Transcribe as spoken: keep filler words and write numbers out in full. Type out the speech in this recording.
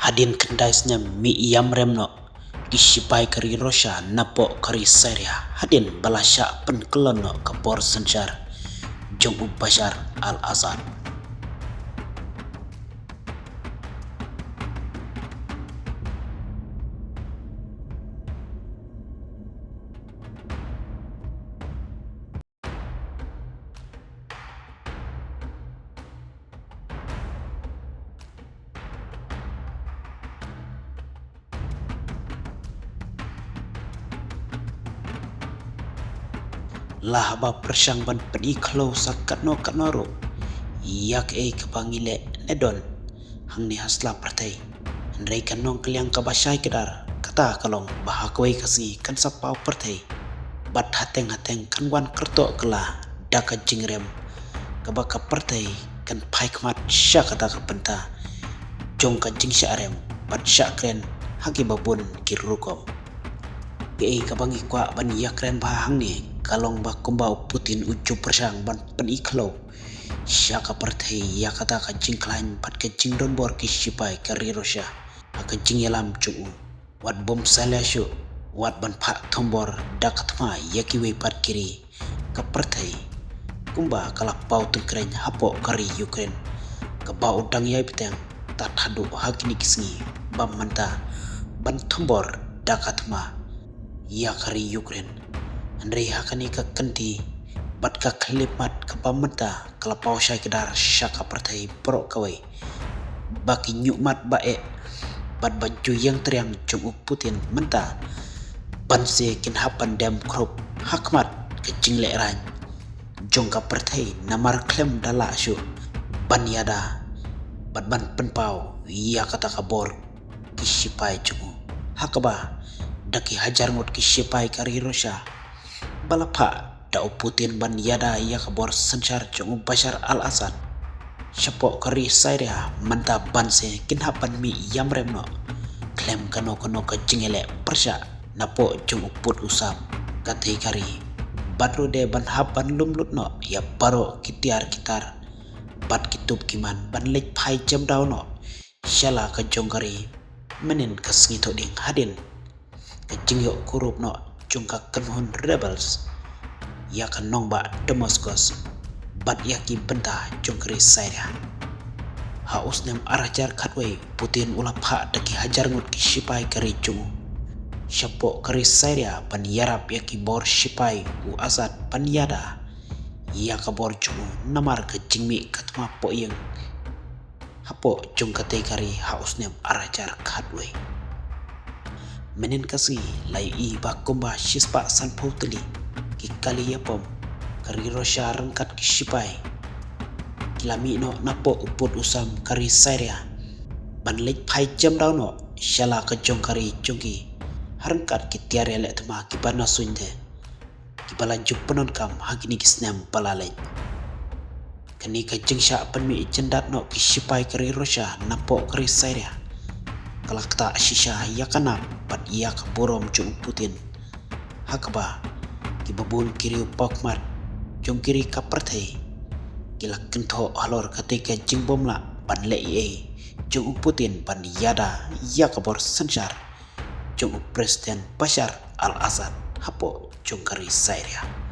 Hadien khyndai snem mih ïamrem noh ki shipai ka ri Russia napoh ka ri Syria hadien ba la shah pynkyllon noh ka bor synshar jong u Bashar al-Assad. La haba pyrshang ban pyni khlaw sa katno katno ruh ïa kaei kaba ngi leh ne don hangne ha sla pyrthei. Hynrei ka nongkylliang kaba shai kdar kata ka long ba ha kawei ka sngi kan sa paw pyrthei bad hateng hateng kan wan kyrtoh kylla da ka jingrem kaba ka pyrthei kan phai khmat sha kata ka bynta jong ka jingshah rem bad shah kren ha kiba bun ki rukom. Kaei kaba ngi kwah ban ïakren bha hangne ka long ba kumba u Putin u ju pyrshang ban pyni khlaw sha ka pyrthei ïa kata ka jingkhlaiñ bad ka jingdonbor ki shipai ka ri Russia ha ka jingïalam jong u. Wat bym salia shuh, wat ban phah thombor da ka thma ïa kiwei pat ki ri, ka pyrthei, kumba ka la paw tyngkreiñ hapoh ka ri Ukraine, kaba u dang ïai bteng tad haduh ha kine ki sngi ba mynta ban thombor da ka thma ïa ka ri Ukraine. Hynrei ha kane ka kynti bad ka khyllipmat kaba mynta ka la paw shai kdar sha ka pyrthei baroh kawei ba ki ñiuhmat ba eh bad ba ju ïeng triang jong u Putin mynta ban se kin hap ban dem khrup ha khmat ka jinglehraiñ jong ka pyrthei namar khlem da lah shuh ban ïada bad ban pynpaw ïa kata ka bor ki shipai jong u. Ha kaba da ki hajar ngut ki shipai ka ri Russia ba la phah da u Putin ban ïada ïa ka bor synshar jong u Bashar al-Assad shapoh ka ri Syria mynta ban se kin hap ban mih ïamrem noh khlem kano kano ka jingïaleh pyrshah napoh jong u pud u sam katei ka ri. Bad ruh de ban hap ban lum lut noh ïa baroh ki tiar ki tar bad ki tup ki man ban leit phai jemdaw noh sha la ka jong ka ri mynnin ka sngi Thohdieng hadien ka jingïoh kurup noh jong ka kynhun rebels ïa ka nongbah Damascus bad ïa ki bynta jong ka ri Syria. Ha u snem ar hajar khatwei Putin u la phah da ki hajar ngut ki shipai ka ri jong u shapoh ka ri Syria ban ïarap ïa ki bor shipai u Assad ban ïada ïa ka bor jong u namar ka jingmih ka thma pohïing hapoh jong katei ka ri ha u snem ar hajar khatwei. Mynnin ka sngi la ïohi ba kumba shispah sanphew tylli ki kali ïapom ka ri Russia ryngkat ki shipai ki la mih noh napoh u pud u sam ka ri Syria ban leit phai jemdaw noh sha la ka jong ka ri jong ki ha ryngkat ki tiar ïaleh thma kiba na suiñ de kiba la ju pyndonkam ha kine ki snem ba la leit. Kane ka jingshah pynmih jyndat noh ki shipai ka ri Russia napoh ka ri Syria ka la ktah shisha ïa ka nam bad ïa ka burom jong u Putin. Ha kaba kiba bun ki riew pawkhmat jong ki ri ka pyrthei ki la kynthoh halor katei ka jingbymlah ban leh ei ei jong u Putin ban ïada ïa ka bor synshar jong u President Bashar al-Assad hapoh jong ka ri Syria.